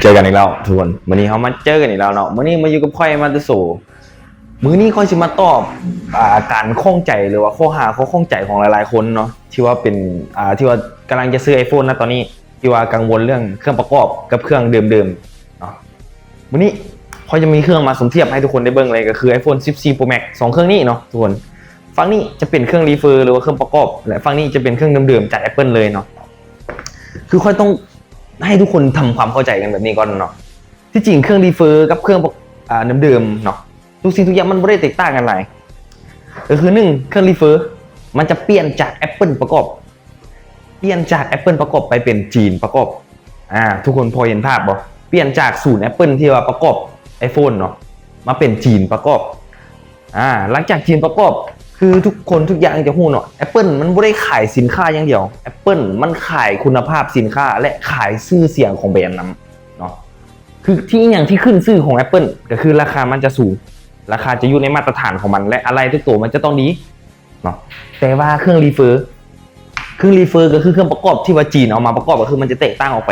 ເຈີກັນອີກແລ້ວທຸກຄົນ, ມື້ນີ້ເຮົາມາເຈີກັນອີກແລ້ວເນາະ. ມື້ນີ້ມາຢູ່ກັບຂ້ອຍ ມາເຕີໂຊ. ມື້ນີ້ຂ້ອຍຊິມາຕອບ ອ່າ ການຂ້ອງໃຈ ຫຼືວ່າຂໍ້ຫາ ຂໍ້ຂ້ອງໃຈຂອງຫຼາຍໆຄົນເນາະ ທີ່ວ່າເປັນ ອ່າ ທີ່ວ່າກຳລັງຈະຊື້ iPhone ນະຕອນນີ້ ທີ່ວ່າກັງວົນເລື່ອງເຄື່ອງປະກອບກັບເຄື່ອງເດີມໆເນາະ. ມື້ນີ້ຂ້ອຍຈະມີເຄື່ອງມາສົມທຽບໃຫ້ທຸກຄົນໄດ້ເບິ່ງເລີຍ ກໍຄື iPhone ສິບສີ່ Pro Max ສອງເຄື່ອງນີ້ເນາະທຸກຄົນ. ຝັ່ງນີ້ຈະເປັນເຄື່ອງຣີເຟີ ຫຼືວ່າເຄື່ອງປະກອບ ແລະ ຝັ່ງນີ້ຈະເປັນເຄື່ອງເດີມໆຈາກ Apple ເລີຍເນາະ. ຄືຂ້ອຍຕ້ອງໃຫ້ທຸກຄົນທຳຄວາມເຂົ້າໃຈກັນແບບນີ້ກ່ອນເນາະ. ທີ່ຈິງເຄື່ອງຣີເຟີກັບເຄື່ອງປະ ອ່າ ເດີມໆເນາະ ທຸກສິ່ງທຸກຢ່າງມັນບໍ່ໄດ້ແຕກຕ່າງກັນຫຼາຍ. ກໍຄືໜຶ່ງ ເຄື່ອງຣີເຟີມັນຈະປ່ຽນຈາກ Apple ປະກອບ ປ່ຽນຈາກ Apple ປະກອບໄປເປັນຈີນປະກອບ. ອ່າ ທຸກຄົນພໍເຫັນພາບບໍ່? ປ່ຽນຈາກສູນ Apple ທີ່ວ່າປະກອບ iPhone ເນາະ ມາເປັນຈີນປະກອບ. ອ່າ ຫຼັງຈາກຈີນປະກອບ ຄືທຸກຄົນທຸກຢ່າງຈະຮູ້ເນາະ Apple ມັນບໍ່ໄດ້ຂາຍສິນຄ້າຢ່າງດຽວ, Apple ມັນຂາຍຄຸນນະພາບສິນຄ້າ ແລະ ຂາຍຊື່ສຽງຂອງແບຣນນຳເນາະ. ຄືທີ່ ອີ່ຫຍັງທີ່ຂຶ້ນຊື່ຂອງ Apple ກໍຄືລາຄາມັນຈະສູງ, ລາຄາຈະຢູ່ໃນມາດຕະຖານຂອງມັນ ແລະ ອາໄຫຼ່ທຸກໂຕມັນຈະຕ້ອງດີເນາະ. ແຕ່ວ່າເຄື່ອງຣີເຟີ ເຄື່ອງຣີເຟີກໍຄືເຄື່ອງປະກອບທີ່ວ່າຈີນເອົາມາປະກອບ ກໍຄືມັນຈະແຕກຕ່າງອອກໄປ.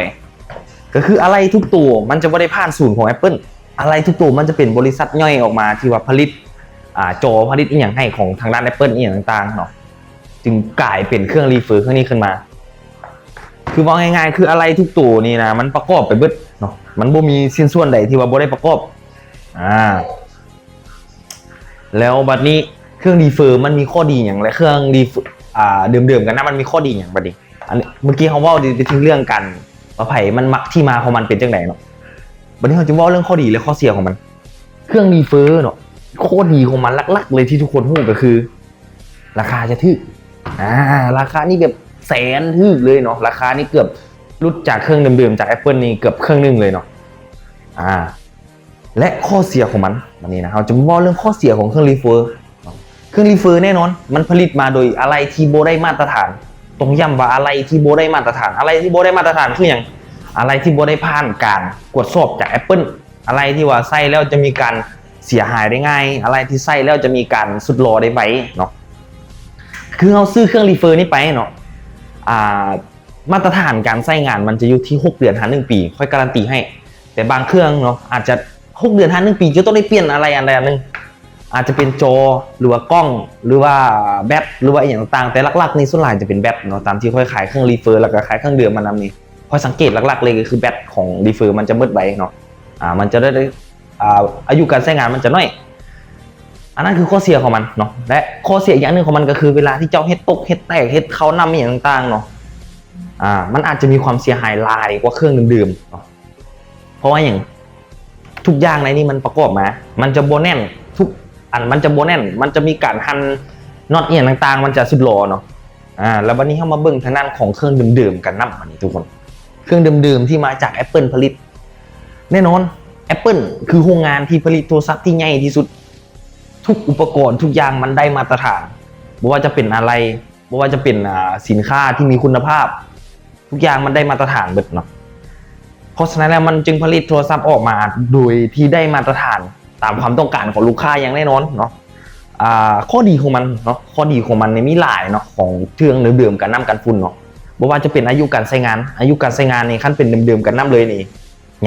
ກໍຄືອາໄຫຼ່ທຸກໂຕມັນຈະບໍ່ໄດ້ຜ່ານສູນຂອງ Apple, ອາໄຫຼ່ທຸກໂຕມັນຈະເປັນບໍລິສັດຍ່ອຍອອກມາທີ່ວ່າຜະລິດ ອ່າ ຈໍ ຜະລິດອີ່ຫຍັງໃຫ້ຂອງທາງດ້ານ Apple ອີ່ຫຍັງຕ່າງໆເນາະ, ຈຶ່ງກາຍເປັນເຄື່ອງຣີເຟີເຄື່ອງນີ້ຂຶ້ນມາ. ຄືເວົ້າງ່າຍໆ ຄືອາໄຫຼ່ທຸກໂຕນີ້ນະ ມັນປະກອບໄປເບິດເນາະ, ມັນບໍ່ມີຊິ້ນສ່ວນໃດທີ່ວ່າບໍ່ໄດ້ປະກອບ. ອ່າ ແລ້ວບັດນີ້ເຄື່ອງຣີເຟີມັນມີຂໍ້ດີຫຍັງ ແລະ ເຄື່ອງຣີເຟີ ອ່າ ເດີມໆກັນນະ ມັນມີຂໍ້ດີຫຍັງບັດນີ້? ອັນນີ້ເມື່ອກີ້ເຮົາເວົ້າໄປເຖິງເລື່ອງການວ່າໃຜມັນມັກ ທີ່ມາຂອງມັນເປັນຈັ່ງໃດເນາະ. ບັດນີ້ເຮົາຈະເວົ້າເລື່ອງຂໍ້ດີ ແລະ ຂໍ້ເສຍຂອງມັນ. ເຄື່ອງຣີເຟີເນາະ ຂໍ້ດີຂອງມັນຫຼັກໆເລີຍທີ່ທຸກຄົນຮູ້ກໍຄື ລາຄາຈະຖືກ. ອ່າ ລາຄານີ້ແບບແສນຖືກເລີຍເນາະ, ລາຄານີ້ເກືອບຫຼຸດຈາກເຄື່ອງເດີມໆຈາກ Apple ນີ້ເກືອບເຄິ່ງໜຶ່ງເລີຍເນາະ. ອ່າ ແລະ ຂໍ້ເສຍຂອງມັນ ບັດນີ້ນະ ເຮົາຈະມາເວົ້າເລື່ອງຂໍ້ເສຍຂອງເຄື່ອງຣີເຟີ. ເຄື່ອງຣີເຟີແນ່ນອນ ມັນຜະລິດມາໂດຍອາໄຫຼ່ທີ່ບໍ່ໄດ້ມາດຕະຖານ, ຕ້ອງຢ້ຳວ່າອາໄຫຼ່ທີ່ບໍ່ໄດ້ມາດຕະຖານ. ອາໄຫຼ່ທີ່ບໍ່ໄດ້ມາດຕະຖານຄືຫຍັງ? ອາໄຫຼ່ທີ່ບໍ່ໄດ້ຜ່ານການກວດສອບຈາກ Apple, ອາໄຫຼ່ທີ່ວ່າໃຊ້ແລ້ວຈະມີການເສຍຫາຍໄດ້ງ່າຍ, ອາໄຫຼ່ທີ່ໃຊ້ແລ້ວຈະມີການຊຸດຫຼໍ່ໄດ້ໄວເນາະ. ຄືເຮົາຊື້ເຄື່ອງຣີເຟີນີ້ໄປເນາະ ອ່າ ມາດຕະຖານການໃຊ້ງານມັນຈະຢູ່ທີ່ຫົກເດືອນຫາໜຶ່ງປີ, ຂ້ອຍກາຣັນຕີໃຫ້. ແຕ່ບາງເຄື່ອງເນາະ ອາດຈະຫົກເດືອນຫາໜຶ່ງປີ ຈະຕ້ອງໄດ້ປ່ຽນອາໄຫຼ່ອັນໃດອັນໜຶ່ງ, ອາດຈະເປັນຈໍ ຫຼືວ່າກ້ອງ ຫຼືວ່າແບັດ ຫຼືວ່າອີ່ຫຍັງຕ່າງໆ, ແຕ່ຫຼັກໆນີ້ສ່ວນຫຼາຍຈະເປັນແບັດເນາະ. ຕາມທີ່ຂ້ອຍຂາຍເຄື່ອງຣີເຟີ ແລ້ວກໍຂາຍເຄື່ອງເດີມມານຳນີ້ ຂ້ອຍສັງເກດຫຼັກໆເລີຍກໍຄືແບັດຂອງຣີເຟີມັນຈະໝົດໄວເນາະ, ອ່າ ມັນຈະໄດ້ ອ່າ ອາຍຸການໃຊ້ງານມັນຈະໜ້ອຍ. ອັນນັ້ນຄືຂໍ້ເສຍຂອງມັນເນາະ. ແລະ ຂໍ້ເສຍອີກຢ່າງໜຶ່ງຂອງມັນກໍຄື ເວລາທີ່ເຈົ້າເຮັດຕົກ ເຮັດແຕກ ເຮັດເຂົ້ານ້ຳອີ່ຫຍັງຕ່າງໆເນາະ, ອ່າ ມັນອາດຈະມີຄວາມເສຍຫາຍຫຼາຍກວ່າເຄື່ອງເດີມໆເນາະ. ເພາະວ່າຫຍັງ? ທຸກຢ່າງໃນນີ້ມັນປະກອບມາ ມັນຈະບໍ່ແໜ້ນ, ທຸກອັນມັນຈະບໍ່ແໜ້ນ, ມັນຈະມີການຫັນນັອດອີ່ຫຍັງຕ່າງໆ ມັນຈະຊຸດຫຼໍ່ເນາະ. ອ່າ ແລ້ວບັດນີ້ເຮົາມາເບິ່ງທາງດ້ານຂອງເຄື່ອງເດີມໆກັນນຳ ບັດນີ້ທຸກຄົນ. ເຄື່ອງເດີມໆທີ່ມາຈາກ Apple ຜະລິດ. ແນ່ນອນ Apple ຄືໂຮງງານທີ່ຜະລິດໂທລະສັບທີ່ໃຫຍ່ທີ່ສຸດ. ທຸກອຸປະກອນ ທຸກຢ່າງມັນໄດ້ມາດຕະຖານ, ບໍ່ວ່າຈະເປັນອາໄຫຼ່, ບໍ່ວ່າຈະເປັນ ອ່າ ສິນຄ້າທີ່ມີຄຸນນະພາບ, ທຸກຢ່າງມັນໄດ້ມາດຕະຖານເບິດເນາະ. ເພາະສະນັ້ນແລ້ວ ມັນຈຶ່ງຜະລິດໂທລະສັບອອກມາໂດຍທີ່ໄດ້ມາດຕະຖານຕາມຄວາມຕ້ອງການຂອງລູກຄ້າຢ່າງແນ່ນອນເນາະ. ອ່າ ຂໍ້ດີຂອງມັນເນາະ, ຂໍ້ດີຂອງມັນນີ້ມີຫຼາຍເນາະ, ຂອງເຄື່ອງເດີມໆກັນນ້ຳກັນຝຸ່ນເນາະ. ບໍ່ວ່າຈະເປັນອາຍຸການໃຊ້ງານ, ອາຍຸການໃຊ້ງານນີ້ ຄັນເປັນເດີມໆກັນນ້ຳເລີຍນີ້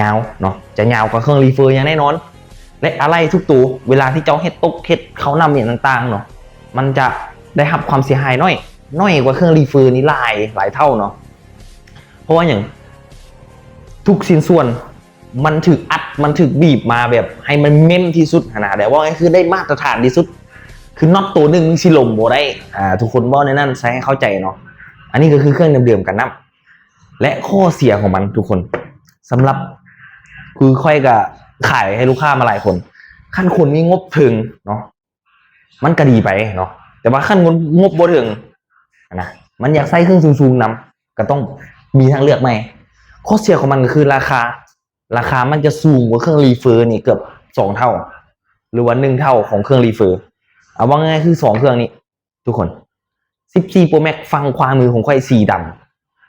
ຍາວເນາະ, ຈະຍາວກວ່າເຄື່ອງຣີເຟີຢ່າງແນ່ນອນ. ແລະ ອາໄຫຼ່ທຸກໂຕ ເວລາທີ່ເຈົ້າເຮັດຕົກ ເຮັດເຂົ້ານ້ຳອີ່ຫຍັງຕ່າງໆເນາະ, ມັນຈະໄດ້ຮັບຄວາມເສຍຫາຍໜ້ອຍ, ໜ້ອຍກວ່າເຄື່ອງຣີເຟີນີ້ຫຼາຍ, ຫຼາຍເທົ່າເນາະ. ເພາະວ່າຫຍັງ? ທຸກຊິ້ນສ່ວນມັນຖືກອັດ, ມັນຖືກບີບມາແບບໃຫ້ມັນເມັ້ນທີ່ສຸດຫັ້ນນະ, ແບບເວົ້າງ່າຍໆ ຄືໄດ້ມາດຕະຖານທີ່ສຸດ. ຄືນັອດໂຕໜຶ່ງມັນຊິຫຼົມບໍ່ໄດ້. ອ່າ ທຸກຄົນເວົ້າແນວນັ້ນໃສ່ໃຫ້ເຂົ້າໃຈເນາະ. ອັນນີ້ກໍຄືເຄື່ອງເດີມໆກັນນ້ຳ. ແລະ ຂໍ້ເສຍຂອງມັນທຸກຄົນ ສຳລັບ ຄືຂ້ອຍກະຂາຍໃຫ້ລູກຄ້າມາຫຼາຍຄົນ, ຄັນຄົນມີງົບເຖິງເນາະ ມັນກະດີໄປເນາະ, ແຕ່ວ່າຄັນງົບ ງົບບໍ່ເຖິງນະ ມັນຢາກໃຊ້ເຄື່ອງສູງໆນຳ ກະຕ້ອງມີທາງເລືອກໃໝ່. ຂໍ້ເສຍຂອງມັນກະຄືລາຄາ, ລາຄາມັນຈະສູງກວ່າເຄື່ອງຣີເຟີນີ້ເກືອບສອງເທົ່າ ຫຼືວ່າໜຶ່ງເທົ່າຂອງເຄື່ອງຣີເຟີ. ເອົາວ່າງ່າຍໆ ຄືສອງເຄື່ອງນີ້ ທຸກຄົນ ສິບສີ່ Pro Max ຝັ່ງຂວາມືຂອງຂ້ອຍສີດຳ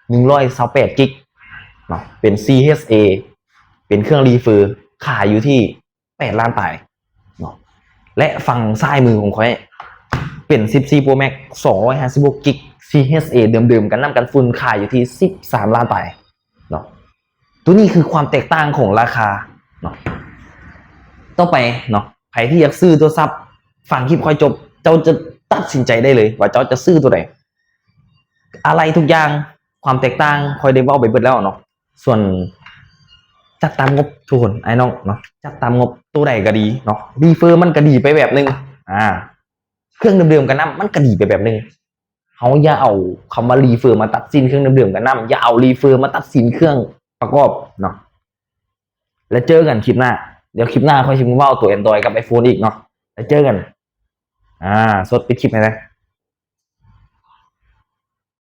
ໜຶ່ງຮ້ອຍຊາວແປດກິກເນາະ ເປັນ CHA ເປັນເຄື່ອງຣີເຟີ ຂາຍຢູ່ທີ່ແປດລ້ານປາຍເນາະ ແລະ ຝັ່ງຊ້າຍມືຂອງຂ້ອຍເປັນ ສິບສີ່ Pro Max ສອງຮ້ອຍຫ້າສິບຫົກກິກ CHA ເດີມໆກັນນ້ຳກັນຝຸ່ນ ຂາຍຢູ່ທີ່ສິບສາມລ້ານປາຍເນາະ. ຕົວນີ້ຄືຄວາມແຕກຕ່າງຂອງລາຄາເນາະ. ຕໍ່ໄປເນາະ ໃຜທີ່ຢາກຊື້ໂທລະສັບ ຟັງຄລິບຂ້ອຍຈົບ ເຈົ້າຈະຕັດສິນໃຈໄດ້ເລີຍວ່າເຈົ້າຈະຊື້ຕົວໃດ. ອາໄລທຸກຢ່າງ ຄວາມແຕກຕ່າງຂ້ອຍໄດ້ເວົ້າໄປເບິດແລ້ວເນາະ. ສ່ວນຈັດຕາມງົບທຸກຄົນ ອ້າຍນ້ອງເນາະ ຈັດຕາມງົບ ຕົວໃດກໍດີເນາະ ຣີເຟີມັນກໍດີໄປແບບໜຶ່ງ ອາ ເຄື່ອງເດີມໆກັນນຳ ມັນກໍດີໄປແບບໜຶ່ງ. ເຮົາຢ່າເອົາຄຳວ່າຣີເຟີມາຕັດສິນເຄື່ອງເດີມໆກັນນຳ ຢ່າເອົາຣີເຟີມາຕັດສິນເຄື່ອງປະກອບເນາະ. ແລ້ວເຈີກັນຄລິບໜ້າ ດຽວຄລິບໜ້າຂ້ອຍຊິມາເວົ້າຕົວ Android ກັບ iPhone ອີກເນາະ. ແລ້ວເຈີກັນ. ອາ ສົດ ປິດຄລິບໃຫ້ແດ່.